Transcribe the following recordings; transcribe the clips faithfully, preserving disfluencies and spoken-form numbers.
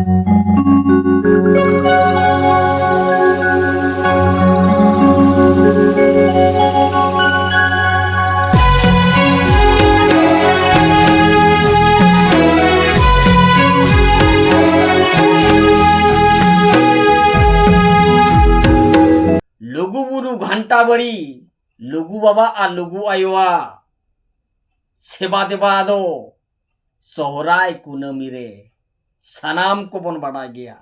ᱞᱩᱜᱩ ᱵᱩᱨᱩ ᱜᱷᱟᱱᱴᱟ ᱵᱟᱲᱤ, ᱞᱩᱜᱩ ᱵᱟᱵᱟ ᱟᱨ ᱞᱩᱜᱩ ᱟᱭᱳᱣᱟᱜ ᱥᱮᱵᱟ ᱫᱮᱵᱟ ᱫᱚ ᱥᱚᱦᱨᱟᱭ ᱠᱩᱱᱟᱹᱢᱤ ᱨᱮ ᱥᱟᱱᱟᱢ ᱠᱚᱵᱚᱱ ᱵᱟᱰᱟᱭ ᱜᱮᱭᱟ᱾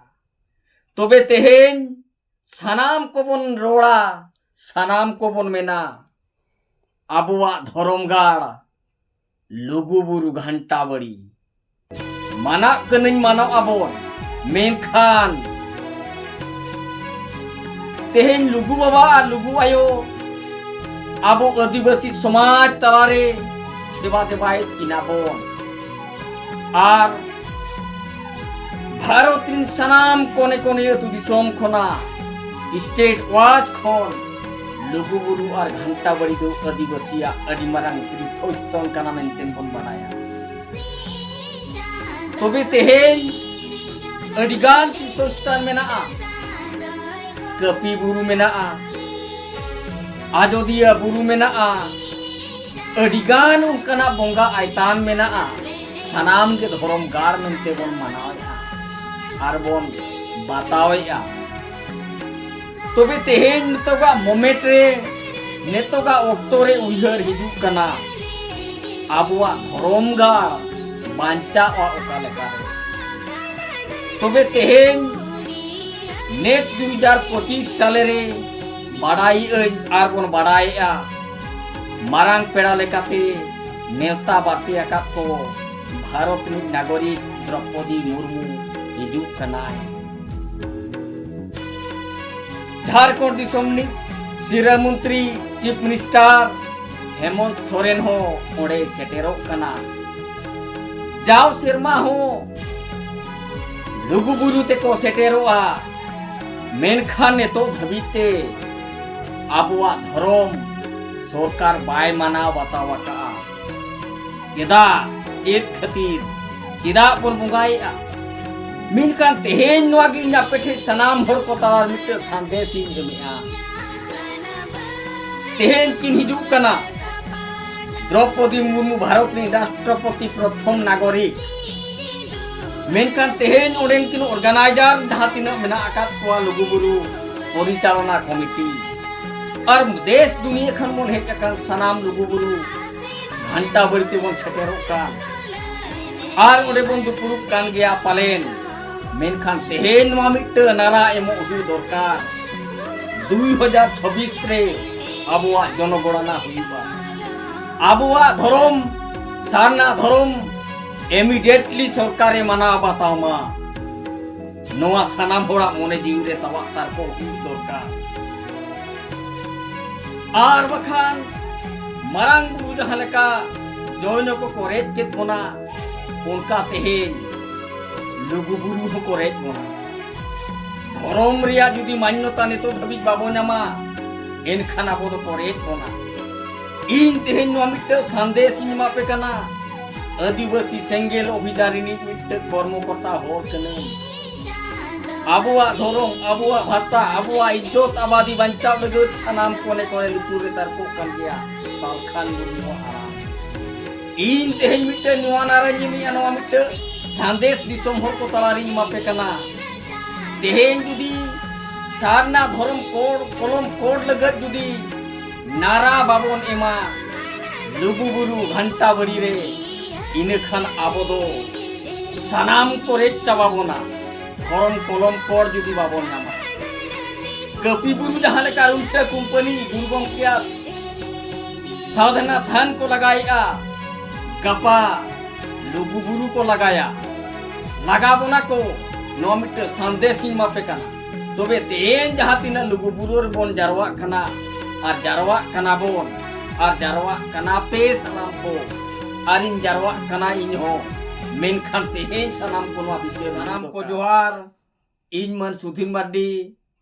ᱛᱚᱵᱮ ᱛᱮᱦᱮᱧ ᱥᱟᱱᱟᱢ ᱠᱚᱵᱚᱱ ᱨᱚᱲᱟ, ᱥᱟᱱᱟᱢ ᱠᱚᱵᱚᱱ ᱢᱮᱱᱟ, ᱟᱵᱚᱣᱟᱜ ᱫᱷᱚᱨᱚᱢ ᱜᱟᱲ ᱞᱩᱜᱩ ᱵᱩᱨᱩ ᱜᱷᱟᱱᱴᱟ ᱵᱟᱲᱤ ᱢᱟᱱᱟᱜ ᱠᱟᱹᱱᱟᱹᱧ, ᱢᱟᱱᱟᱣ ᱟᱵᱚᱱ, ᱢᱮᱱᱠᱷᱟᱱ ᱛᱮᱦᱮᱧ ᱞᱩᱜᱩ ᱵᱟᱵᱟ ᱟᱨ ᱞᱩᱜᱩ ᱟᱭᱳ ᱟᱵᱚ ᱟᱹᱫᱤᱵᱟᱹᱥᱤ ᱥᱚᱢᱟᱡᱽ ᱛᱟᱞᱟᱨᱮ ᱥᱮᱵᱟ ᱫᱮᱵᱟᱭᱮᱫ ᱠᱤᱱᱟ ᱵᱚᱱ᱾ ᱟᱨ ᱵᱷᱟᱨᱚᱛ ᱨᱤᱱ ᱥᱟᱱᱟᱢ ᱠᱚᱱᱮ ᱠᱚᱱᱮ ᱟᱹᱛᱩ ᱫᱤᱥᱚᱢ ᱠᱷᱚᱱᱟᱜ, ᱥᱴᱮᱴ ᱣᱟᱡᱽ ᱠᱷᱚᱱ ᱞᱩᱜᱩᱵᱩᱨᱩ ᱟᱨ ᱜᱷᱟᱱᱴᱟ ᱵᱟᱲᱤ ᱫᱚ ᱟᱹᱫᱤᱵᱟᱹᱥᱤᱭᱟᱜ ᱟᱹᱰᱤ ᱢᱟᱨᱟᱝ ᱛᱤᱨᱛᱷᱚ ᱥᱛᱷᱚᱞ ᱠᱟᱱᱟ ᱢᱮᱱᱛᱮ ᱵᱚᱱ ᱵᱟᱰᱟᱭᱟ᱾ ᱛᱚᱵᱮ ᱛᱮᱦᱮᱧ ᱟᱹᱰᱤᱜᱟᱱ ᱛᱤᱨᱛᱷᱚ ᱥᱛᱷᱟᱱ ᱢᱮᱱᱟᱜᱼᱟ᱾ ᱠᱟᱹᱯᱤ ᱵᱩᱨᱩ ᱢᱮᱱᱟᱜᱼᱟ, ᱟᱡᱚᱫᱤᱭᱟᱹ ᱵᱩᱨᱩ ᱢᱮᱱᱟᱜᱼᱟ, ᱟᱹᱰᱤᱜᱟᱱ ᱚᱱᱠᱟᱱᱟᱜ ᱵᱚᱸᱜᱟ ᱟᱭᱛᱟᱱ ᱢᱮᱱᱟᱜᱼᱟ᱾ ᱥᱟᱱᱟᱢ ᱜᱮ ᱫᱷᱚᱨᱚᱢ ᱜᱟᱲ ᱢᱮᱱᱛᱮ ᱵᱚᱱ ᱢᱟᱱᱟᱣᱮᱫᱼᱟ ᱟᱨ ᱵᱚᱱ ᱵᱟᱛᱟᱣᱮᱫᱼᱟ᱾ ᱛᱚᱵᱮ ᱛᱮᱦᱮᱧ ᱱᱤᱛᱚᱜᱟᱜ ᱢᱚᱢᱮᱱᱴ ᱨᱮ, ᱱᱤᱛᱚᱜᱟᱜ ᱚᱠᱛᱚ ᱨᱮ ᱩᱭᱦᱟᱹᱨ ᱦᱤᱡᱩᱜ ᱠᱟᱱᱟ, ᱟᱵᱚᱣᱟᱜ ᱫᱷᱚᱨᱚᱢ ᱜᱟᱲ ᱵᱟᱧᱪᱟᱜᱼᱟ ᱚᱠᱟ ᱞᱮᱠᱟᱨᱮ? ᱛᱚᱵᱮ ᱛᱮᱦᱮᱧ ᱱᱮᱥ ᱫᱩ ᱦᱟᱡᱟᱨ ᱯᱚᱸᱪᱤᱥ ᱥᱟᱞᱮ ᱨᱮ ᱵᱟᱲᱟᱭᱮᱜᱼᱟᱹᱧ ᱟᱨ ᱵᱚᱱ ᱵᱟᱲᱟᱭᱮᱜᱼᱟ, ᱢᱟᱨᱟᱝ ᱯᱮᱲᱟ ᱞᱮᱠᱟᱛᱮ ᱱᱮᱣᱛᱟ ᱵᱟᱨᱛᱮ ᱟᱠᱟᱫ ᱠᱚ ᱵᱷᱟᱨᱚᱛ ᱨᱤᱱ ᱱᱟᱜᱚᱨᱤᱠ ᱫᱨᱚᱯᱚᱫᱤ ᱢᱩᱨᱢᱩ ᱦᱤᱡᱩᱜ ᱠᱟᱱᱟᱭ᱾ ᱡᱷᱟᱲᱠᱷᱚᱸᱰ ᱫᱤᱥᱚᱢ ᱨᱤᱱᱤᱡ ᱥᱤᱨᱟᱹ ᱢᱚᱱᱛᱨᱤ, ᱪᱤᱯ ᱢᱤᱱᱤᱥᱴᱟᱨ ᱦᱮᱢᱚᱱᱛ ᱥᱚᱨᱮᱱ ᱦᱚᱸ ᱚᱸᱰᱮ ᱥᱮᱴᱮᱨᱚᱜ ᱠᱟᱱᱟ᱾ ᱡᱟᱣ ᱥᱮᱨᱢᱟ ᱦᱚᱸ ᱞᱩᱜᱩᱵᱩᱨᱩ ᱛᱮᱠᱚ ᱥᱮᱴᱮᱨᱚᱜᱼᱟ, ᱢᱮᱱᱠᱷᱟᱱ ᱱᱤᱛᱚᱜ ᱫᱷᱟᱹᱵᱤᱡ ᱛᱮ ᱟᱵᱚᱣᱟᱜ ᱫᱷᱚᱨᱚᱢ ᱥᱚᱨᱠᱟᱨ ᱵᱟᱭ ᱢᱟᱱᱟᱣ ᱵᱟᱛᱟᱣ ᱟᱠᱟᱫᱼᱟ᱾ ᱪᱮᱫᱟᱜ? ᱪᱮᱫ ᱠᱷᱟᱹᱛᱤᱨ? ᱪᱮᱫᱟᱜ ᱵᱚᱱ ᱵᱚᱸᱜᱟᱭᱮᱫᱼᱟ? ᱢᱮᱱᱠᱷᱟᱱ ᱛᱮᱦᱮᱧ ᱱᱚᱣᱟ ᱜᱮ ᱤᱧ ᱟᱯᱮ ᱴᱷᱮᱱ ᱥᱟᱱᱟᱢ ᱦᱚᱲ ᱠᱚ ᱛᱟᱞᱟ ᱨᱮ ᱢᱤᱫᱴᱟᱝ ᱥᱟᱸᱫᱮᱥ ᱤᱧ ᱮᱢᱮᱜᱼᱟ᱾ ᱛᱮᱦᱮᱧ ᱠᱤᱱ ᱦᱤᱡᱩᱜ ᱠᱟᱱᱟ ᱫᱨᱚᱯᱚᱫᱤ ᱢᱩᱨᱢᱩ, ᱵᱷᱟᱨᱚᱛ ᱨᱤᱱ ᱨᱟᱥᱴᱨᱚᱯᱚᱛᱤ, ᱯᱨᱚᱛᱷᱚᱢ ᱱᱟᱜᱚᱨᱤᱠ᱾ ᱢᱮᱱᱠᱷᱟᱱ ᱛᱮᱦᱮᱧ ᱚᱸᱰᱮᱱ ᱠᱤᱱ ᱚᱨᱜᱟᱱᱟᱭᱡᱟᱨ ᱡᱟᱦᱟᱸ ᱛᱤᱱᱟᱹᱜ ᱢᱮᱱᱟᱜ ᱟᱠᱟᱫ ᱠᱚᱣᱟ, ᱞᱩᱜᱩᱵᱩᱨᱩ ᱯᱚᱨᱤᱪᱟᱞᱚᱱᱟ ᱠᱚᱢᱤᱴᱤ, ᱟᱨ ᱫᱮᱥ ᱫᱩᱱᱤᱭᱟᱹ ᱠᱷᱚᱱ ᱵᱚᱱ ᱦᱮᱡ ᱟᱠᱟᱱ ᱥᱟᱱᱟᱢ ᱞᱩᱜᱩᱵᱩᱨᱩ ᱜᱷᱟᱱᱴᱟ ᱵᱟᱲᱤ ᱛᱮᱵᱚᱱ ᱥᱮᱴᱮᱨᱚᱜ ᱠᱟᱱ, ᱟᱨ ᱚᱸᱰᱮ ᱵᱚᱱ ᱫᱩᱯᱲᱩᱵ ᱠᱟᱱ ᱜᱮᱭᱟ ᱯᱟᱞᱮᱱ᱾ ᱢᱮᱱᱠᱷᱟᱱ ᱛᱮᱦᱮᱧ ᱱᱚᱣᱟ ᱢᱤᱫᱴᱟᱝ ᱱᱟᱨᱟ ᱮᱢᱚᱜ ᱦᱩᱭᱩᱜ ᱫᱚᱨᱠᱟᱨ᱾ ᱫᱩᱭ ᱦᱟᱡᱟᱨ ᱪᱷᱟᱵᱵᱤᱥ ᱨᱮ ᱟᱵᱚᱣᱟᱜ ᱡᱚᱱᱚᱜᱚᱬᱚᱱᱟ ᱦᱩᱭᱩᱜᱼᱟ᱾ ᱟᱵᱚᱣᱟᱜ ᱫᱷᱚᱨᱚᱢ, ᱥᱟᱨᱱᱟ ᱫᱷᱚᱨᱚᱢ, immediately ᱥᱚᱨᱠᱟᱨᱮ ᱢᱟᱱᱟᱣ ᱵᱟᱛᱟᱣ ᱢᱟ᱾ ᱱᱚᱣᱟ ᱥᱟᱱᱟᱢ ᱦᱚᱲᱟᱜ ᱢᱚᱱᱮ ᱡᱤᱣᱤ ᱨᱮ ᱛᱟᱣᱟᱜ ᱛᱟᱨᱠᱚ ᱦᱩᱭᱩᱜ ᱫᱚᱨᱠᱟᱨ᱾ ᱟᱨ ᱵᱟᱠᱷᱟᱱ ᱢᱟᱨᱟᱝ ᱵᱩᱨᱩ ᱡᱟᱦᱟᱸ ᱞᱮᱠᱟ ᱡᱚᱭᱱᱚ ᱠᱚᱠᱚ ᱨᱮᱡ ᱠᱮᱫ ᱵᱚᱱᱟ, ᱚᱱᱠᱟ ᱛᱮᱦᱮᱧ ᱞᱩᱜᱩ ᱵᱩᱨᱩ ᱦᱚᱸᱠᱚ ᱨᱮᱡ ᱵᱚᱱᱟ᱾ ᱫᱷᱚᱨᱚᱢ ᱨᱮᱭᱟᱜ ᱡᱩᱫᱤ ᱢᱟᱱᱱᱚᱛᱟ ᱱᱤᱛᱚᱜ ᱫᱷᱟᱹᱵᱤᱡ ᱵᱟᱵᱚ ᱧᱟᱢᱟ, ᱮᱱᱠᱷᱟᱱ ᱟᱵᱚ ᱫᱚᱠᱚ ᱨᱮᱡ ᱵᱚᱱᱟ᱾ ᱤᱧ ᱛᱮᱦᱮᱧ ᱱᱚᱣᱟ ᱢᱤᱫᱴᱟᱝ ᱥᱟᱸᱫᱮᱥ ᱤᱧ ᱮᱢᱟ ᱯᱮ ᱠᱟᱱᱟ᱾ ᱟᱹᱫᱤᱵᱟᱹᱥᱤ ᱥᱮᱸᱜᱮᱞ ᱚᱵᱷᱤᱡᱟᱱ ᱨᱤᱱᱤᱡ ᱢᱤᱫᱴᱟᱝ ᱠᱚᱨᱢᱚᱠᱚᱨᱛᱟ ᱦᱚᱲ ᱠᱟᱹᱱᱟᱹᱧ᱾ ᱟᱵᱚᱣᱟᱜ ᱫᱷᱚᱨᱚᱢ, ᱟᱵᱚᱣᱟᱜ ᱵᱷᱟᱥᱟ, ᱟᱵᱚᱣᱟᱜ ᱤᱡᱽᱡᱚᱛ ᱟᱵᱟᱫᱤ ᱵᱟᱧᱪᱟᱣ ᱞᱟᱹᱜᱤᱫ ᱥᱟᱱᱟᱢ ᱠᱚᱱᱮ ᱠᱚᱱᱮ ᱞᱩᱛᱩᱨ ᱨᱮ ᱛᱟᱨᱠᱚᱜ ᱠᱟᱱ ᱜᱮᱭᱟ ᱥᱟᱞᱠᱷᱟᱱ ᱢᱩᱨᱢᱩᱣᱟᱜ ᱟᱲᱟᱝ᱾ ᱤᱧ ᱛᱮᱦᱮᱧ ᱢᱤᱫᱴᱟᱝ ᱱᱚᱣᱟ ᱱᱟᱨᱟᱧ ᱮᱢᱮᱜᱼᱟ, ᱱᱚᱣᱟ ᱢᱤᱫᱴᱟᱝ ᱥᱟᱸᱫᱮᱥ ᱫᱤᱥᱚᱢ ᱦᱚᱲ ᱠᱚ ᱛᱟᱞᱟᱨᱤᱧ ᱮᱢᱟ ᱯᱮ ᱠᱟᱱᱟ᱾ ᱛᱮᱦᱮᱧ ᱡᱩᱫᱤ ᱥᱟᱨᱱᱟ ᱫᱷᱚᱨᱚᱢ ᱠᱳᱰ, ᱠᱚᱞᱚᱢ ᱠᱳᱰ ᱞᱟᱹᱜᱤᱫ ᱡᱩᱫᱤ ᱱᱟᱨᱟ ᱵᱟᱵᱚᱱ ᱮᱢᱟ, ᱞᱩᱜᱩ ᱵᱩᱨᱩ ᱜᱷᱟᱱᱴᱟ ᱵᱟᱲᱤ ᱨᱮ, ᱤᱱᱟᱹ ᱠᱷᱟᱱ ᱟᱵᱚ ᱫᱚ ᱥᱟᱱᱟᱢ ᱠᱚ ᱨᱮᱡ ᱪᱟᱵᱟ ᱵᱚᱱᱟ᱾ ᱫᱷᱚᱨᱚᱢ ᱠᱚᱞᱚᱢ ᱠᱳᱰ ᱡᱩᱫᱤ ᱵᱟᱵᱚᱱ ᱧᱟᱢᱟ, ᱠᱟᱹᱯᱤ ᱵᱩᱨᱩ ᱡᱟᱦᱟᱸ ᱞᱮᱠᱟ ᱨᱩᱱᱴᱟᱹ ᱠᱳᱢᱯᱟᱱᱤ ᱜᱩᱨᱩ ᱜᱚᱢᱠᱮᱭᱟᱜ ᱥᱟᱫᱷᱱᱟ ᱛᱷᱟᱱ ᱠᱚ ᱞᱟᱜᱟᱭᱮᱜᱼᱟ, ᱜᱟᱯᱟ ᱞᱩᱜᱩ ᱵᱩᱨᱩ ᱠᱚ ᱞᱟᱜᱟᱭᱟ, ᱞᱟᱜᱟ ᱵᱚᱱᱟ ᱠᱚ᱾ ᱱᱚᱣᱟ ᱢᱤᱫᱴᱟᱝ ᱥᱟᱸᱫᱮᱥ ᱤᱧ ᱮᱢᱟ ᱯᱮ ᱠᱟᱱᱟ᱾ ᱛᱚᱵᱮ ᱛᱮᱦᱮᱧ ᱡᱟᱦᱟᱸ ᱛᱤᱱᱟᱹᱜ ᱞᱩᱜᱩ ᱵᱩᱨᱩ ᱨᱮᱵᱚᱱ ᱡᱟᱨᱣᱟᱜ ᱠᱟᱱᱟ, ᱟᱨ ᱡᱟᱨᱣᱟᱜ ᱠᱟᱱᱟ ᱵᱚᱱ, ᱟᱨ ᱡᱟᱨᱣᱟᱜ ᱠᱟᱱᱟ ᱯᱮ ᱥᱟᱱᱟᱢ ᱠᱚ, ᱟᱨᱤᱧ ᱡᱟᱨᱣᱟᱜ ᱠᱟᱱᱟ ᱤᱧ ᱦᱚᱸ᱾ ᱢᱮᱱᱠᱷᱟᱱ ᱛᱮᱦᱮᱧ ᱥᱟᱱᱟᱢ ᱠᱚ ᱱᱚᱣᱟ ᱵᱤᱪᱟᱹᱨ ᱥᱟᱱᱟᱢ ᱠᱚ ᱫᱚᱨᱠᱟᱨ᱾ ᱡᱚᱦᱟᱨ᱾ ᱤᱧ ᱢᱟᱹᱱ ᱥᱩᱫᱷᱤᱨ ᱢᱟᱨᱰᱤ᱾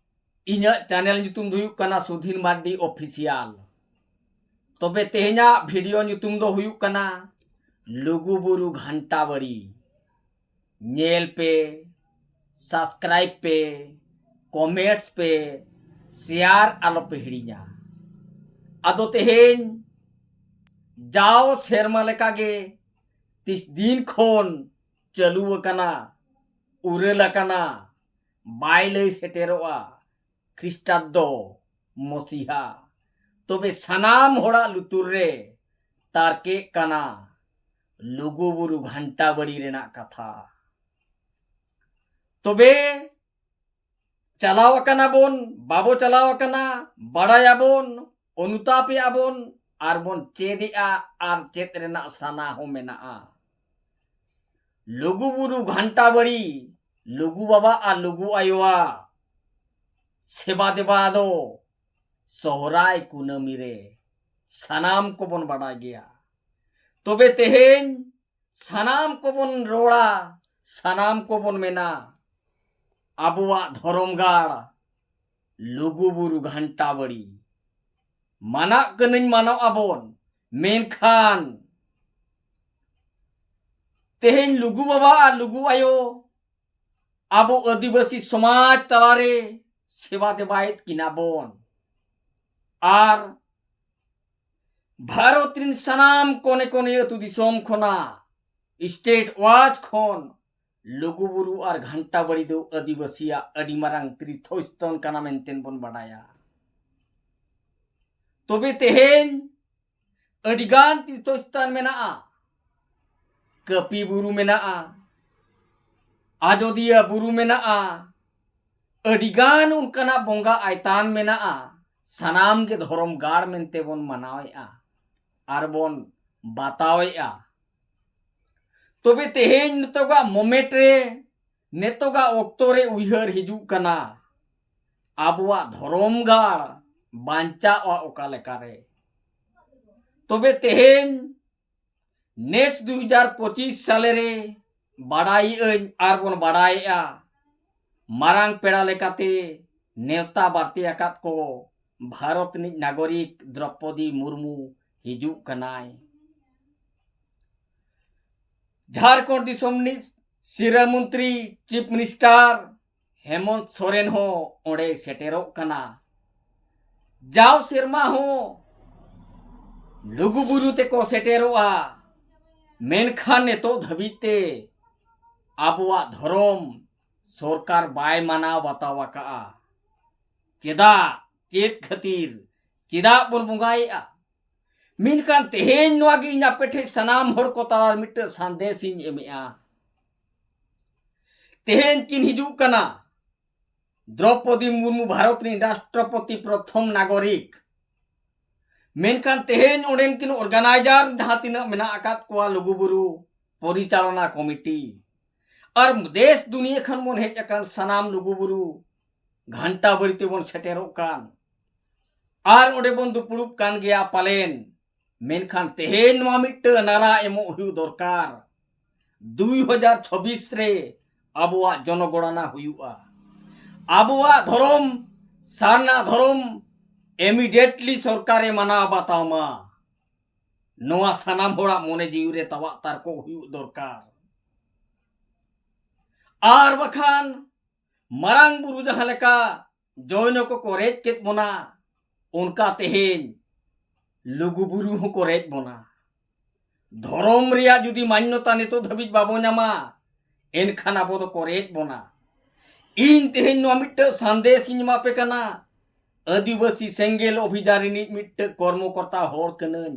ᱤᱧᱟᱹᱜ ᱪᱮᱱᱮᱞ ᱧᱩᱛᱩᱢ ᱫᱚ ᱦᱩᱭᱩᱜ ᱠᱟᱱᱟ ᱥᱩᱫᱷᱤᱨ ᱢᱟᱨᱰᱤ ᱚᱯᱷᱤᱥᱤᱭᱟᱞ᱾ ᱛᱚᱵᱮ ᱛᱮᱦᱮᱧᱟᱜ ᱵᱷᱤᱰᱤᱭᱳ ᱧᱩᱛᱩᱢ ᱫᱚ ᱦᱩᱭᱩᱜ ᱠᱟᱱᱟ ᱞᱩᱜᱩ ᱵᱩᱨᱩ ᱜᱷᱟᱱᱴᱟ ᱵᱟᱲᱤ᱾ ᱧᱮᱞ ᱯᱮ, subscribe ᱯᱮ, comments ᱯᱮ, share ᱟᱞᱚ ᱯᱮ ᱦᱤᱲᱤᱧᱟ᱾ ᱟᱫᱚ ᱛᱮᱦᱮᱧ ᱡᱟᱣ ᱥᱮᱨᱢᱟ ᱞᱮᱠᱟᱜᱮ ᱛᱤᱥ ᱫᱤᱱ ᱠᱷᱚᱱ ᱪᱟᱹᱞᱩ ᱟᱠᱟᱱᱟ, ᱩᱨᱟᱹᱞ ᱟᱠᱟᱱᱟ, ᱵᱟᱭ ᱞᱟᱹᱭ ᱥᱮᱴᱮᱨᱚᱜᱼᱟ ᱠᱷᱨᱤᱥᱴᱟᱵᱫᱚ ᱢᱚᱥᱤᱦᱟ᱾ ᱛᱚᱵᱮ ᱥᱟᱱᱟᱢ ᱦᱚᱲᱟᱜ ᱞᱩᱛᱩᱨ ᱨᱮ ᱛᱟᱨᱠᱮᱜ ᱠᱟᱱᱟ ᱞᱩᱜᱩᱵᱩᱨᱩ ᱜᱷᱟᱱᱴᱟ ᱵᱟᱲᱤ ᱨᱮᱱᱟᱜ ᱠᱟᱛᱷᱟ᱾ ᱛᱚᱵᱮ ᱪᱟᱞᱟᱣ ᱟᱠᱟᱱᱟ ᱵᱚᱱ, ᱵᱟᱵᱚ ᱪᱟᱞᱟᱣ ᱟᱠᱟᱱᱟ, ᱵᱟᱲᱟᱭᱟᱵᱚᱱ, ᱚᱱᱩᱛᱟᱯᱮᱜᱼᱟ ᱵᱚᱱ, ᱟᱨ ᱵᱚᱱ ᱪᱮᱫᱮᱜᱼᱟ, ᱟᱨ ᱪᱮᱫ ᱨᱮᱱᱟᱜ ᱥᱟᱱᱟ ᱦᱚᱸ ᱢᱮᱱᱟᱜᱼᱟ᱾ ᱞᱩᱜᱩᱵᱩᱨᱩ ᱜᱷᱟᱱᱴᱟ ᱵᱟᱲᱤ, ᱞᱩᱜᱩ ᱵᱟᱵᱟ ᱟᱨ ᱞᱩᱜᱩ ᱟᱭᱳᱣᱟᱜ ᱥᱮᱵᱟ ᱫᱮᱵᱟ ᱫᱚ ᱥᱚᱦᱨᱟᱭ ᱠᱩᱱᱟᱹᱢᱤ ᱨᱮ ᱥᱟᱱᱟᱢ ᱠᱚᱵᱚᱱ ᱵᱟᱰᱟᱭ ᱜᱮᱭᱟ᱾ ᱛᱚᱵᱮ ᱛᱮᱦᱮᱧ ᱥᱟᱱᱟᱢ ᱠᱚᱵᱚᱱ ᱨᱚᱲᱟ, ᱥᱟᱱᱟᱢ ᱠᱚᱵᱚᱱ ᱢᱮᱱᱟ, ᱟᱵᱚᱣᱟᱜ ᱫᱷᱚᱨᱚᱢ ᱜᱟᱲ ᱞᱩᱜᱩᱵᱩᱨᱩ ᱜᱷᱟᱱᱴᱟ ᱵᱟᱲᱤ᱾ ᱢᱟᱱᱟᱜ ᱠᱟᱹᱱᱟᱹᱧ, ᱢᱟᱱᱟᱣ ᱟᱵᱚᱱ, ᱢᱮᱱᱠᱷᱟᱱ ᱛᱮᱦᱮᱧ ᱞᱩᱜᱩ ᱵᱟᱵᱟ ᱟᱨ ᱞᱩᱜᱩ ᱟᱭᱳ ᱟᱵᱚ ᱟᱹᱫᱤᱵᱟᱹᱥᱤ ᱥᱚᱢᱟᱡᱽ ᱛᱟᱞᱟᱨᱮ ᱥᱮᱵᱟ ᱫᱮᱵᱟᱭᱮᱫ ᱠᱤᱱᱟ ᱵᱚᱱ᱾ ᱟᱨ ᱵᱷᱟᱨᱚᱛ ᱨᱤᱱ ᱥᱟᱱᱟᱢ ᱠᱚᱱᱮ ᱠᱚᱱᱮ ᱟᱹᱛᱩ ᱫᱤᱥᱚᱢ ᱠᱷᱚᱱᱟᱜ, state wise ᱠᱷᱚᱱ ᱞᱩᱜᱩᱵᱩᱨᱩ ᱟᱨ ᱜᱷᱟᱱᱴᱟ ᱵᱟᱲᱤ ᱫᱚ ᱟᱹᱫᱤᱵᱟᱹᱥᱤᱭᱟᱜ ᱟᱹᱰᱤ ᱢᱟᱨᱟᱝ ᱛᱤᱨᱛᱷᱚ ᱥᱛᱷᱟᱱ ᱠᱟᱱᱟ ᱢᱮᱱᱛᱮ ᱵᱚᱱ ᱵᱟᱰᱟᱭᱟ᱾ ᱛᱚᱵᱮ ᱛᱮᱦᱮᱧ ᱟᱹᱰᱤᱜᱟᱱ ᱛᱤᱨᱛᱷᱚ ᱥᱛᱷᱟᱱ ᱢᱮᱱᱟᱜᱼᱟ᱾ ᱠᱟᱹᱯᱤ ᱵᱩᱨᱩ ᱢᱮᱱᱟᱜᱼᱟ, ᱟᱡᱚᱫᱤᱭᱟᱹ ᱵᱩᱨᱩ ᱢᱮᱱᱟᱜᱼᱟ, ᱟᱹᱰᱤᱜᱟᱱ ᱚᱱᱠᱟᱱᱟᱜ ᱵᱚᱸᱜᱟ ᱟᱭᱛᱟᱱ ᱢᱮᱱᱟᱜᱼᱟ᱾ ᱥᱟᱱᱟᱢ ᱜᱮ ᱫᱷᱚᱨᱚᱢ ᱜᱟᱲ ᱢᱮᱱᱛᱮ ᱵᱚᱱ ᱢᱟᱱᱟᱣᱮᱫᱼᱟ ᱟᱨ ᱵᱚᱱ ᱵᱟᱛᱟᱣᱮᱫᱼᱟ᱾ ᱛᱚᱵᱮ ᱛᱮᱦᱮᱧ ᱱᱤᱛᱚᱜᱟᱜ moment ᱨᱮ, ᱱᱤᱛᱚᱜᱟᱜ ᱚᱠᱛᱚ ᱨᱮ ᱩᱭᱦᱟᱹᱨ ᱦᱤᱡᱩᱜ ᱠᱟᱱᱟ, ᱟᱵᱚᱣᱟᱜ ᱫᱷᱚᱨᱚᱢ ᱜᱟᱲ ᱵᱟᱧᱪᱟᱜᱼᱟ ᱚᱠᱟ ᱞᱮᱠᱟᱨᱮ? ᱛᱚᱵᱮ ᱛᱮᱦᱮᱧ ᱱᱮᱥ ᱫᱩ ᱦᱟᱡᱟᱨ ᱯᱚᱸᱪᱤᱥ ᱥᱟᱞᱮ ᱨᱮ ᱵᱟᱰᱟᱭᱮᱜᱼᱟᱹᱧ ᱟᱨ ᱵᱚᱱ ᱵᱟᱰᱟᱭᱮᱜᱼᱟ, ᱢᱟᱨᱟᱝ ᱯᱮᱲᱟ ᱞᱮᱠᱟᱛᱮ ᱱᱮᱣᱛᱟ ᱵᱟᱨᱛᱮ ᱟᱠᱟᱫ ᱠᱚ ᱵᱷᱟᱨᱚᱛ ᱨᱤᱱᱤᱡ ᱱᱟᱜᱚᱨᱤᱠ ᱫᱨᱚᱯᱚᱫᱤ ᱢᱩᱨᱢᱩ ᱦᱤᱡᱩᱜ ᱠᱟᱱᱟᱭ᱾ ᱡᱷᱟᱲᱠᱷᱚᱸᱰ ᱫᱤᱥᱚᱢ ᱨᱤᱱᱤᱡ ᱥᱤᱨᱟᱹ ᱢᱚᱱᱛᱨᱤ ᱪᱤᱯ ᱢᱤᱱᱤᱥᱴᱟᱨ ᱦᱮᱢᱚᱱᱛ ᱥᱚᱨᱮᱱ ᱦᱚᱸ ᱚᱸᱰᱮᱭ ᱥᱮᱴᱮᱨᱚᱜ ᱠᱟᱱᱟ᱾ ᱡᱟᱣ ᱥᱮᱨᱢᱟ ᱦᱚᱸ ᱞᱩᱜᱩᱵᱩᱨᱩ ᱛᱮᱠᱚ ᱥᱮᱴᱮᱨᱚᱜᱼᱟ, ᱢᱮᱱᱠᱷᱟᱱ ᱱᱤᱛᱚᱜ ᱫᱷᱟᱹᱵᱤᱡ ᱛᱮ ᱟᱵᱚᱣᱟᱜ ᱫᱷᱚᱨᱚᱢ ᱥᱚᱨᱠᱟᱨ ᱵᱟᱭ ᱢᱟᱱᱟᱣ ᱵᱟᱛᱟᱣ ᱟᱠᱟᱜᱼᱟ᱾ ᱪᱮᱫᱟᱜ? ᱪᱮᱫ ᱠᱷᱟᱹᱛᱤᱨ? ᱪᱮᱫᱟᱜ ᱵᱚᱱ ᱵᱚᱸᱜᱟᱭᱮᱫᱼᱟ? ᱢᱮᱱᱠᱷᱟᱱ ᱛᱮᱦᱮᱧ ᱱᱚᱣᱟ ᱜᱮ ᱤᱧ ᱟᱯᱮ ᱴᱷᱮᱱ ᱥᱟᱱᱟᱢ ᱦᱚᱲ ᱠᱚ ᱛᱟᱞᱟᱨᱮ ᱢᱤᱫᱴᱟᱝ ᱥᱟᱸᱫᱮᱥ ᱤᱧ ᱮᱢᱮᱜᱼᱟ᱾ ᱛᱮᱦᱮᱧ ᱠᱤᱱ ᱦᱤᱡᱩᱜ ᱠᱟᱱᱟ ᱫᱨᱚᱯᱚᱫᱤ ᱢᱩᱨᱢᱩ, ᱵᱷᱟᱨᱚᱛ ᱨᱤᱱ ᱨᱟᱥᱴᱨᱚᱯᱚᱛᱤ, ᱯᱨᱚᱛᱷᱚᱢ ᱱᱟᱜᱚᱨᱤᱠ᱾ ᱢᱮᱱᱠᱷᱟᱱ ᱛᱮᱦᱮᱧ ᱚᱸᱰᱮᱱ ᱠᱤᱱ ᱚᱨᱜᱟᱱᱟᱭᱡᱟᱨ ᱡᱟᱦᱟᱸ ᱛᱤᱱᱟᱹᱜ ᱢᱮᱱᱟᱜ ᱟᱠᱟᱫ ᱠᱚᱣᱟ, ᱞᱩᱜᱩᱵᱩᱨᱩ ᱯᱚᱨᱤᱪᱟᱞᱚᱱᱟ ᱠᱚᱢᱤᱴᱤ ᱟᱨ ᱫᱮᱥ ᱫᱩᱱᱤᱭᱟᱹ ᱠᱷᱚᱱ ᱵᱚᱱ ᱦᱮᱡ ᱟᱠᱟᱱ ᱥᱟᱱᱟᱢ ᱞᱩᱜᱩᱵᱩᱨᱩ ᱜᱷᱟᱱᱴᱟ ᱵᱟᱲᱤ ᱛᱮᱵᱚᱱ ᱥᱮᱴᱮᱨᱚᱜ ᱠᱟᱱ ᱟᱨ ᱚᱸᱰᱮ ᱵᱚᱱ ᱫᱩᱯᱲᱩᱵ ᱠᱟᱱ ᱜᱮᱭᱟ ᱯᱟᱞᱮᱱ, ᱢᱮᱱᱠᱷᱟᱱ ᱛᱮᱦᱮᱧ ᱱᱚᱣᱟ ᱢᱤᱫᱴᱟᱝ ᱱᱟᱨᱟ ᱮᱢᱚᱜ ᱦᱩᱭᱩᱜ ᱫᱚᱨᱠᱟᱨ᱾ ᱫᱩᱭ ᱦᱟᱡᱟᱨ ᱪᱷᱚᱵᱵᱤᱥ ᱨᱮ ᱟᱵᱚᱣᱟᱜ ᱡᱚᱱᱚᱜᱚᱬᱚᱱᱟ ᱦᱩᱭᱩᱜᱼᱟ᱾ ᱟᱵᱚᱣᱟᱜ ᱫᱷᱚᱨᱚᱢ, ᱥᱟᱨᱱᱟ ᱫᱷᱚᱨᱚᱢ, ᱤᱢᱤᱰᱤᱭᱮᱴᱞᱤ ᱥᱚᱨᱠᱟᱨᱮ ᱢᱟᱱᱟᱣ ᱵᱟᱛᱟᱣ ᱢᱟ᱾ ᱱᱚᱣᱟ ᱥᱟᱱᱟᱢ ᱦᱚᱲᱟᱜ ᱢᱚᱱᱮ ᱡᱤᱣᱤ ᱨᱮ ᱛᱟᱣᱟᱜ ᱛᱟᱨᱠᱚ ᱦᱩᱭᱩᱜ ᱫᱚᱨᱠᱟᱨ᱾ ᱟᱨ ᱵᱟᱠᱷᱟᱱ ᱢᱟᱨᱟᱝ ᱵᱩᱨᱩ ᱡᱟᱦᱟᱸ ᱞᱮᱠᱟ ᱡᱚᱭᱱᱚ ᱠᱚᱠᱚ ᱨᱮᱡ ᱠᱮᱫ ᱵᱚᱱᱟ, ᱚᱱᱠᱟ ᱛᱮᱦᱮᱧ ᱞᱩᱜᱩ ᱵᱩᱨᱩ ᱦᱚᱸᱠᱚ ᱨᱮᱡ ᱵᱚᱱᱟ᱾ ᱫᱷᱚᱨᱚᱢ ᱨᱮᱭᱟᱜ ᱡᱩᱫᱤ ᱢᱟᱱᱱᱚᱛᱟ ᱱᱤᱛᱚᱜ ᱫᱷᱟᱹᱵᱤᱡ ᱵᱟᱵᱚ ᱧᱟᱢᱟ, ᱮᱱᱠᱷᱟᱱ ᱟᱵᱚ ᱫᱚᱠᱚ ᱨᱮᱡ ᱵᱚᱱᱟ᱾ ᱤᱧ ᱛᱮᱦᱮᱧ ᱱᱚᱣᱟ ᱢᱤᱫᱴᱟᱝ ᱥᱟᱸᱫᱮᱥ ᱤᱧ ᱮᱢᱟ ᱯᱮ ᱠᱟᱱᱟ᱾ ᱟᱹᱫᱤᱵᱟᱹᱥᱤ ᱥᱮᱸᱜᱮᱞ ᱚᱵᱷᱤᱡᱟᱱ ᱨᱤᱱᱤᱡ ᱢᱤᱫᱴᱟᱝ ᱠᱚᱨᱢᱚᱠᱚᱨᱛᱟ ᱦᱚᱲ ᱠᱟᱹᱱᱟᱹᱧ᱾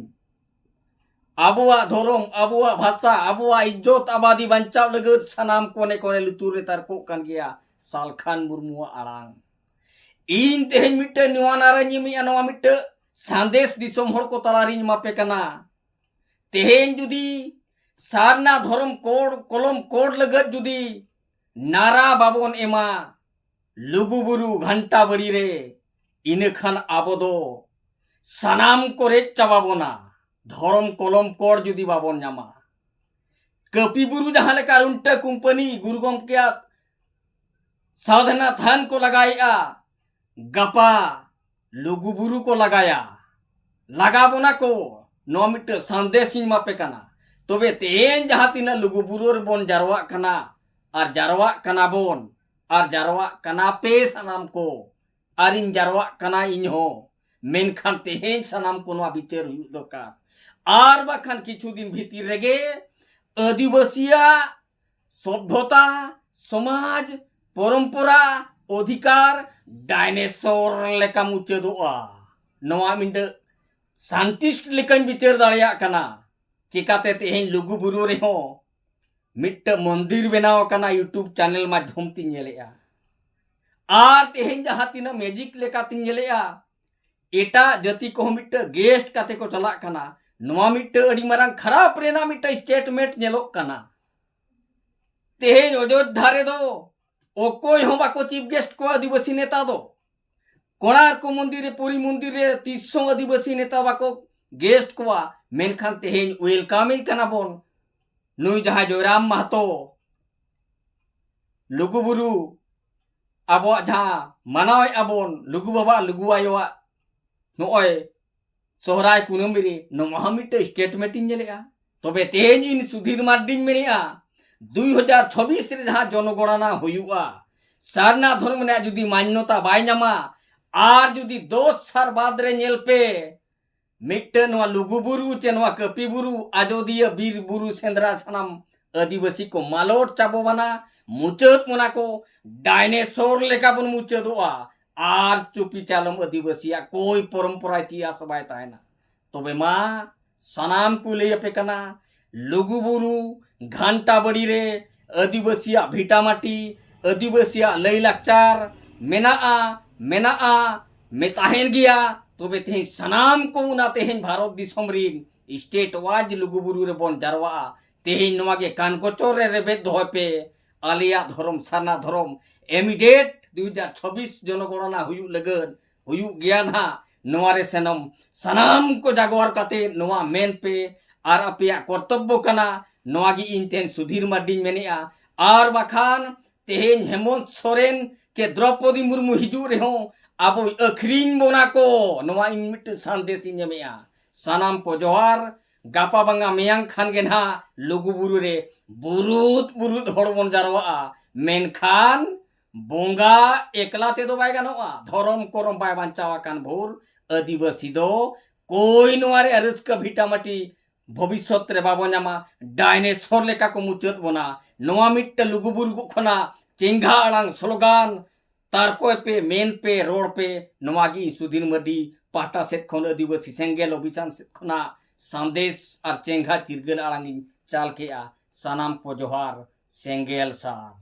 ᱟᱵᱚᱣᱟᱜ ᱫᱷᱚᱨᱚᱢ, ᱟᱵᱚᱣᱟᱜ ᱵᱷᱟᱥᱟ, ᱟᱵᱚᱣᱟᱜ ᱤᱡᱽᱡᱚᱛ ᱟᱵᱟᱫᱤ ᱵᱟᱧᱪᱟᱣ ᱞᱟᱹᱜᱤᱫ ᱥᱟᱱᱟᱢ ᱠᱚᱱᱮ ᱠᱚᱨᱮ ᱞᱩᱛᱩᱨ ᱨᱮ ᱛᱟᱨᱠᱚᱜ ᱠᱟᱱ ᱜᱮᱭᱟ ᱥᱟᱞᱠᱷᱟᱱ ᱢᱩᱨᱢᱩᱣᱟᱜ ᱟᱲᱟᱝ᱾ ᱤᱧ ᱛᱮᱦᱮᱧ ᱢᱤᱫᱴᱟᱝ ᱱᱚᱣᱟ ᱱᱟᱨᱟᱧ ᱮᱢᱮᱜᱼᱟ, ᱱᱚᱣᱟ ᱢᱤᱫᱴᱟᱝ ᱥᱟᱸᱫᱮᱥ ᱫᱤᱥᱚᱢ ᱦᱚᱲ ᱠᱚ ᱛᱟᱞᱟᱨᱤᱧ ᱮᱢᱟ ᱯᱮ ᱠᱟᱱᱟ᱾ ᱛᱮᱦᱮᱧ ᱡᱩᱫᱤ ᱥᱟᱨᱱᱟ ᱫᱷᱚᱨᱚᱢ ᱠᱳᱰ, ᱠᱚᱞᱚᱢ ᱠᱳᱰ ᱞᱟᱹᱜᱤᱫ ᱡᱩᱫᱤ ᱱᱟᱨᱟ ᱵᱟᱵᱚᱱ ᱮᱢᱟ ᱞᱩᱜᱩᱵᱩᱨᱩ ᱜᱷᱟᱱᱴᱟ ᱵᱟᱲᱤ ᱨᱮ, ᱤᱱᱟᱹᱠᱷᱟᱱ ᱟᱵᱚ ᱫᱚ ᱥᱟᱱᱟᱢ ᱠᱚ ᱨᱮᱡ ᱪᱟᱵᱟ ᱵᱚᱱᱟ᱾ ᱫᱷᱚᱨᱚᱢ ᱠᱚᱞᱚᱢ ᱠᱳᱰ ᱡᱩᱫᱤ ᱵᱟᱵᱚᱱ ᱧᱟᱢᱟ, ᱠᱟᱹᱯᱤ ᱵᱩᱨᱩ ᱡᱟᱦᱟᱸ ᱞᱮᱠᱟ ᱨᱩᱱᱴᱟᱹ ᱠᱳᱢᱯᱟᱱᱤ ᱜᱩᱨᱩ ᱜᱚᱢᱠᱮᱭᱟᱜ ᱥᱟᱫᱷᱱᱟ ᱛᱷᱟᱱ ᱠᱚ ᱞᱟᱜᱟᱭᱮᱜᱼᱟ, ᱜᱟᱯᱟ ᱞᱩᱜᱩ ᱵᱩᱨᱩ ᱠᱚ ᱞᱟᱜᱟᱭᱟ, ᱞᱟᱜᱟ ᱵᱚᱱᱟ ᱠᱚ᱾ ᱱᱚᱣᱟ ᱢᱤᱫᱴᱟᱝ ᱥᱟᱸᱫᱮᱥ ᱤᱧ ᱮᱢᱟ ᱯᱮ ᱠᱟᱱᱟ᱾ ᱛᱚᱵᱮ ᱛᱮᱦᱮᱧ ᱡᱟᱦᱟᱸ ᱛᱤᱱᱟᱹᱜ ᱞᱩᱜᱩ ᱵᱩᱨᱩ ᱨᱮᱵᱚᱱ ᱡᱟᱨᱣᱟᱜ ᱠᱟᱱᱟ, ᱟᱨ ᱡᱟᱨᱣᱟᱜ ᱠᱟᱱᱟ ᱵᱚᱱ, ᱟᱨ ᱡᱟᱨᱣᱟᱜ ᱠᱟᱱᱟ ᱯᱮ ᱥᱟᱱᱟᱢ ᱠᱚ, ᱟᱨᱤᱧ ᱡᱟᱨᱣᱟᱜ ᱠᱟᱱᱟ ᱤᱧ ᱦᱚᱸ, ᱢᱮᱱᱠᱷᱟᱱ ᱛᱮᱦᱮᱧ ᱥᱟᱱᱟᱢ ᱠᱚ ᱱᱚᱣᱟ ᱵᱤᱪᱟᱹᱨ ᱦᱩᱭᱩᱜ ᱫᱚᱨᱠᱟᱨ᱾ ᱟᱨ ᱵᱟᱠᱷᱟᱱ ᱠᱤᱪᱷᱩ ᱫᱤᱱ ᱵᱷᱤᱛᱤᱨ ᱨᱮᱜᱮ ᱟᱹᱫᱤᱵᱟᱹᱥᱤᱭᱟᱜ ᱥᱚᱵᱷᱚᱛᱟ, ᱥᱚᱢᱟᱡᱽ, ᱯᱚᱨᱚᱢᱯᱚᱨᱟ, ᱚᱫᱷᱤᱠᱟᱨ ᱰᱟᱭᱱᱮᱥᱚᱨ ᱞᱮᱠᱟ ᱢᱩᱪᱟᱹᱫᱚᱜᱼᱟ᱾ ᱱᱚᱣᱟ ᱢᱤᱫᱴᱟᱹᱝ ᱥᱟᱭᱮᱱᱴᱤᱥᱴ ᱞᱮᱠᱟᱧ ᱵᱤᱪᱟᱹᱨ ᱫᱟᱲᱮᱭᱟᱜ ᱠᱟᱱᱟ᱾ ᱪᱮᱠᱟᱛᱮ ᱛᱮᱦᱮᱧ ᱞᱩᱜᱩ ᱵᱩᱨᱩ ᱨᱮᱦᱚᱸ ᱢᱤᱫᱴᱟᱹᱝ ᱢᱚᱱᱫᱤᱨ ᱵᱮᱱᱟᱣ ᱟᱠᱟᱱᱟ, YouTube ᱪᱮᱱᱮᱞ ᱢᱟᱫᱽᱫᱷᱚᱢ ᱛᱤᱧ ᱧᱮᱞᱮᱜᱼᱟ᱾ ᱟᱨ ᱛᱮᱦᱮᱧ ᱡᱟᱦᱟᱸ ᱛᱤᱱᱟᱹᱜ ᱢᱮᱡᱤᱠ ᱞᱮᱠᱟᱛᱤᱧ ᱧᱮᱞᱮᱜᱼᱟ, ᱮᱴᱟᱜ ᱡᱟᱹᱛᱤ ᱠᱚᱦᱚᱸ ᱢᱤᱫᱴᱟᱹᱝ ᱜᱮᱥᱴ ᱠᱟᱛᱮ ᱠᱚ ᱪᱟᱞᱟᱜ ᱠᱟᱱᱟ᱾ ᱱᱚᱣᱟ ᱢᱤᱫᱴᱟᱹᱝ ᱟᱹᱰᱤ ᱢᱟᱨᱟᱝ ᱠᱷᱟᱨᱟᱯ ᱨᱮᱱᱟᱜ ᱢᱤᱫᱴᱟᱹᱝ ᱥᱴᱮᱴᱢᱮᱱᱴ ᱧᱮᱞᱚᱜ ᱠᱟᱱᱟ᱾ ᱛᱮᱦᱮᱧ ᱚᱡᱳᱫᱽᱫᱷᱟ ᱨᱮᱫᱚ ᱚᱠᱚᱭ ᱦᱚᱸ ᱵᱟᱠᱚ ᱪᱤᱯ ᱜᱮᱥᱴ ᱠᱚᱣᱟ ᱟᱹᱫᱤᱵᱟᱹᱥᱤ ᱱᱮᱛᱟ ᱫᱚ᱾ ᱠᱚᱬᱟᱨᱠᱚ ᱢᱚᱱᱫᱤᱨ ᱨᱮ, ᱯᱩᱨᱤ ᱢᱚᱱᱫᱤᱨ ᱨᱮ ᱛᱤᱥ ᱦᱚᱸ ᱟᱹᱫᱤᱵᱟᱹᱥᱤ ᱱᱮᱛᱟ ᱵᱟᱠᱚ ᱜᱮᱥᱴ ᱠᱚᱣᱟ, ᱢᱮᱱᱠᱷᱟᱱ ᱛᱮᱦᱮᱧ ᱣᱮᱞᱠᱟᱢᱮ ᱠᱟᱱᱟ ᱵᱚᱱ᱾ ᱱᱩᱭ ᱡᱟᱦᱟᱸ ᱡᱚᱭᱨᱟᱢ ᱢᱟᱦᱟᱛᱚ ᱞᱩᱜᱩᱵᱩᱨᱩ ᱟᱵᱚᱣᱟᱜ ᱡᱟᱦᱟᱸ ᱢᱟᱱᱟᱣᱮᱫᱼᱟ ᱵᱚᱱ, ᱞᱩᱜᱩ ᱵᱟᱵᱟ ᱞᱩᱜᱩ ᱟᱭᱳᱣᱟᱜ ᱱᱚᱜᱼᱚᱭ ᱥᱚᱦᱨᱟᱭ ᱠᱩᱱᱟᱹᱢᱤ ᱨᱮ, ᱱᱚᱣᱟ ᱦᱚᱸ ᱢᱤᱫᱴᱮᱡ ᱥᱴᱮᱴᱢᱮᱱᱴ ᱤᱧ ᱧᱮᱞᱮᱜᱼᱟ᱾ ᱛᱚᱵᱮ ᱛᱮᱦᱮᱧ ᱤᱧ ᱥᱩᱫᱷᱤᱨ ᱢᱟᱨᱰᱤᱧ ᱢᱮᱱᱮᱜᱼᱟ, ᱫᱩᱭ ᱦᱟᱡᱟᱨ ᱪᱷᱚᱵᱤᱥ ᱨᱮ ᱡᱟᱦᱟᱸ ᱡᱚᱱᱚᱜᱚᱬᱚᱱᱟ ᱦᱩᱭᱩᱜᱼᱟ, ᱥᱟᱨᱱᱟ ᱫᱷᱚᱨᱚᱢ ᱨᱮᱱᱟᱜ ᱡᱩᱫᱤ ᱢᱟᱱᱱᱚᱛᱟ ᱵᱟᱭ ᱧᱟᱢᱟ, ᱟᱨ ᱡᱩᱫᱤ ᱫᱚᱥ ᱥᱟᱞ ᱵᱟᱫᱽ ᱨᱮ ᱧᱮᱞ ᱯᱮ, ᱢᱤᱫᱴᱮᱱ ᱱᱚᱣᱟ ᱞᱩᱜᱩ ᱵᱩᱨᱩ ᱪᱮ ᱱᱚᱣᱟ ᱠᱟᱹᱯᱤ ᱵᱩᱨᱩ ᱟᱡᱚᱫᱤᱭᱟᱹ ᱵᱤᱨ ᱵᱩᱨᱩ ᱥᱮᱸᱫᱽᱨᱟ ᱥᱟᱱᱟᱢ ᱟᱹᱫᱤᱵᱟᱹᱥᱤ ᱠᱚ ᱢᱟᱞᱚᱴ ᱪᱟᱵᱚ ᱵᱟᱱᱟ, ᱢᱩᱪᱟᱹᱫ ᱵᱚᱱᱟ ᱠᱚ, ᱰᱟᱭᱱᱮᱥᱚᱨ ᱞᱮᱠᱟ ᱵᱚᱱ ᱢᱩᱪᱟᱹᱫᱚᱜᱼᱟ᱾ ᱟᱨ ᱪᱩᱯᱤ ᱪᱟᱞᱚᱢ ᱟᱹᱫᱤᱵᱟᱹᱥᱤᱭᱟᱜ ᱠᱳᱭ ᱯᱚᱨᱚᱢᱯᱚᱨᱟ ᱤᱛᱤᱦᱟᱥ ᱵᱟᱭ ᱛᱟᱦᱮᱱᱟ᱾ ᱛᱚᱵᱮ ᱢᱟ ᱥᱟᱱᱟᱢ ᱠᱚ ᱞᱟᱹᱭ ᱟᱯᱮ ᱠᱟᱱᱟ, ᱞᱩᱜᱩ ᱵᱩᱨᱩ ᱜᱷᱟᱱᱴᱟ ᱵᱟᱲᱤ ᱨᱮ ᱟᱹᱫᱤᱵᱟᱹᱥᱤᱭᱟᱜ ᱵᱷᱤᱴᱟᱢᱟᱴᱤ, ᱟᱹᱫᱤᱵᱟᱹᱥᱤᱭᱟᱜ ᱞᱟᱹᱭ ᱞᱟᱠᱪᱟᱨ ᱢᱮᱱᱟᱜᱼᱟ, ᱢᱮᱱᱟᱜᱼᱟ, ᱢᱮ ᱛᱟᱦᱮᱱ ᱜᱮᱭᱟ᱾ ᱛᱚᱵᱮ ᱛᱮᱦᱮᱧ ᱥᱟᱱᱟᱢ ᱠᱚ ᱚᱱᱟ ᱛᱮᱦᱮᱧ ᱵᱷᱟᱨᱚᱛ ᱫᱤᱥᱚᱢ ᱨᱤᱱ ᱥᱴᱮᱴ ᱣᱟᱭᱤᱡ ᱞᱩᱜᱩ ᱵᱩᱨᱩ ᱨᱮᱵᱚᱱ ᱡᱟᱨᱣᱟᱜᱼᱟ᱾ ᱛᱮᱦᱮᱧ ᱱᱚᱣᱟ ᱜᱮ ᱠᱟᱱ ᱜᱚᱪᱚᱨ ᱨᱮ ᱨᱮᱵᱮᱫ ᱫᱚᱦᱚᱭ ᱯᱮ, ᱟᱞᱮᱭᱟᱜ ᱫᱷᱚᱨᱚᱢ ᱥᱟᱨᱱᱟ ᱫᱷᱚᱨᱚᱢ ᱮᱢᱤᱰᱮᱴ ᱫᱩ ᱦᱟᱡᱟᱨ ᱪᱷᱚᱵᱤᱥ ᱡᱚᱱᱚᱜᱚᱬᱚᱱᱟ ᱦᱩᱭᱩᱜ ᱞᱟᱹᱜᱤᱫ ᱦᱩᱭᱩᱜ ᱜᱮᱭᱟ ᱱᱟᱦᱟᱜ᱾ ᱱᱚᱣᱟ ᱨᱮ ᱥᱮᱱᱚᱢ ᱥᱟᱱᱟᱢ ᱠᱚ ᱡᱟᱜᱣᱟᱨ ᱠᱟᱛᱮ ᱱᱚᱣᱟ ᱢᱮᱱ ᱯᱮ, ᱟᱨ ᱟᱯᱮᱭᱟᱜ ᱠᱚᱨᱛᱚᱵᱵᱚ ᱠᱟᱱᱟ᱾ ᱱᱚᱣᱟ ᱜᱮ ᱤᱧ ᱛᱮᱦᱮᱧ ᱥᱩᱫᱷᱤᱨ ᱢᱟᱨᱰᱤᱧ ᱢᱮᱱᱮᱜᱼᱟ᱾ ᱟᱨ ᱵᱟᱠᱷᱟᱱ ᱛᱮᱦᱮᱧ ᱦᱮᱢᱚᱱᱛ ᱥᱚᱨᱮᱱ ᱪᱮ ᱫᱨᱚᱯᱚᱫᱤ ᱢᱩᱨᱢᱩ ᱦᱤᱡᱩᱜ ᱨᱮᱦᱚᱸ ᱟᱵᱚᱭ ᱟᱹᱠᱷᱨᱤᱧ ᱵᱚᱱᱟ ᱠᱚ, ᱱᱚᱣᱟ ᱤᱧ ᱢᱤᱫᱴᱮᱱ ᱥᱟᱸᱫᱮᱥ ᱤᱧ ᱮᱢᱮᱜᱼᱟ᱾ ᱥᱟᱱᱟᱢ ᱠᱚ ᱡᱚᱦᱟᱨ, ᱜᱟᱯᱟ ᱵᱟᱝᱟ ᱢᱮᱭᱟᱝ ᱠᱷᱟᱱ ᱜᱮ ᱱᱟᱦᱟᱜ ᱞᱩᱜᱩᱵᱩᱨᱩ ᱨᱮ ᱵᱩᱨᱩᱫ ᱵᱩᱨᱩᱫ ᱦᱚᱲ ᱵᱚᱱ ᱡᱟᱨᱣᱟᱜᱼᱟ, ᱢᱮᱱᱠᱷᱟᱱ ᱵᱚᱸᱜᱟ ᱮᱠᱞᱟ ᱛᱮᱫᱚ ᱵᱟᱭ ᱜᱟᱱᱚᱜᱼᱟ, ᱫᱷᱚᱨᱚᱢ ᱠᱚᱨᱚᱢ ᱵᱟᱭ ᱵᱟᱧᱪᱟᱣ ᱟᱠᱟᱱ ᱵᱷᱳᱨ ᱟᱹᱫᱤᱵᱟᱹᱥᱤ ᱫᱚ ᱠᱚᱭ ᱱᱚᱣᱟ ᱨᱮᱭᱟᱜ ᱨᱟᱹᱥᱠᱟᱹ ᱵᱷᱤᱴᱟᱢᱟᱴᱤ ᱵᱷᱚᱵᱤᱥᱥᱚᱛ ᱨᱮ ᱵᱟᱵᱚ ᱧᱟᱢᱟ, ᱰᱟᱭᱱᱮᱥᱚᱨ ᱞᱮᱠᱟ ᱠᱚ ᱢᱩᱪᱟᱹᱫ ᱵᱚᱱᱟ᱾ ᱱᱚᱣᱟ ᱢᱤᱫᱴᱮᱱ ᱞᱩᱜᱩᱵᱩᱨᱩ ᱠᱷᱚᱱᱟᱜ ᱪᱮᱸᱜᱷᱟ ᱟᱲᱟᱝ ᱥᱞᱳᱜᱟᱱ, ᱛᱟᱨᱠᱚᱭ ᱯᱮ, ᱢᱮᱱ ᱯᱮ, ᱨᱚᱲ ᱯᱮ᱾ ᱱᱚᱣᱟ ᱜᱮ ᱤᱧ ᱥᱩᱫᱷᱤᱨ ᱢᱟᱹᱨᱰᱤ ᱯᱟᱦᱴᱟ ᱥᱮᱫ ᱠᱷᱚᱱ ᱟᱹᱫᱤᱵᱟᱹᱥᱤ ᱥᱮᱸᱜᱮᱞ ᱚᱵᱷᱤᱡᱟᱱ ᱥᱮᱫ ᱠᱷᱚᱱᱟᱜ ᱥᱟᱸᱫᱮᱥ ᱟᱨ ᱪᱮᱸᱜᱷᱟ ᱪᱤᱨᱜᱟᱹᱞ ᱟᱲᱟᱝ ᱤᱧ ᱪᱟᱞ ᱠᱮᱜᱼᱟ᱾ ᱥᱟᱱᱟᱢ ᱠᱚ ᱡᱚᱦᱟᱨ, ᱥᱮᱸᱜᱮᱞ ᱥᱟᱨ᱾